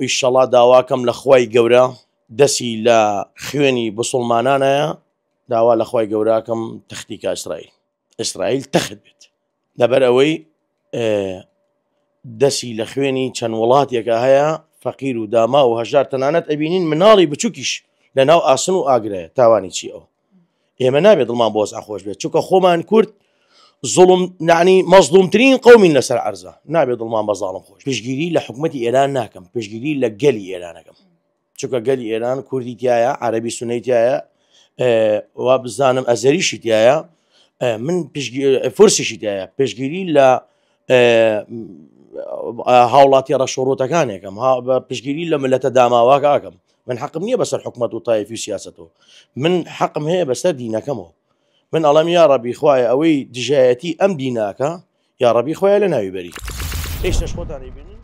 ئیشەڵا داواکەم لە خوای گەورە دەسی لە خوێنی بسوڵمانانایە داوا لە خوای گەوراکەم تەختی کا ئیسرائیل ئیسرائیل تەخت بێت لەبەر ئەوەی دەسی لە خوێنی چەند وڵاتێکە هەیە فەقیر و داما و هەژار تەنانەت ئەبینین مناڵی بچووکیش لە ناو ئاسن و ئاگرەیە تاوانی چی ئەو ئێمە نابێت دڵمان بۆ وەزع خۆش بێت چونکە خۆمان کورد زوڵم نعنی مەزلومترین قومین لەسەر عەرزە نابێت دڵمان بە زاڵم خۆش پشگیری لە حکومەتی ئێران ناکەم پشگیری لە گەلی ئێرانەکەم چونکە گەلی ئێران کوردی تایە عەربی سونەی تایە وا بزانم ئەزەریشی تایە من فورسیشی تایە پشگیری لە هاوڵاتی ڕەشۆڕوتەکانێکم پشگیری لە ملەتە داماواکەکەم من حەقم نییە بەسەر حکومەت و تایفی و سیاسەتەوە من حەقم هەیە بەسەر دینەکەمەوە من ئەڵم یا ڕەبی خوایە ئەوەی دژایەتی ئەم دیناکە یا ڕەبی خۆیان لە ناوی بەری ئێستش خۆتان بینن.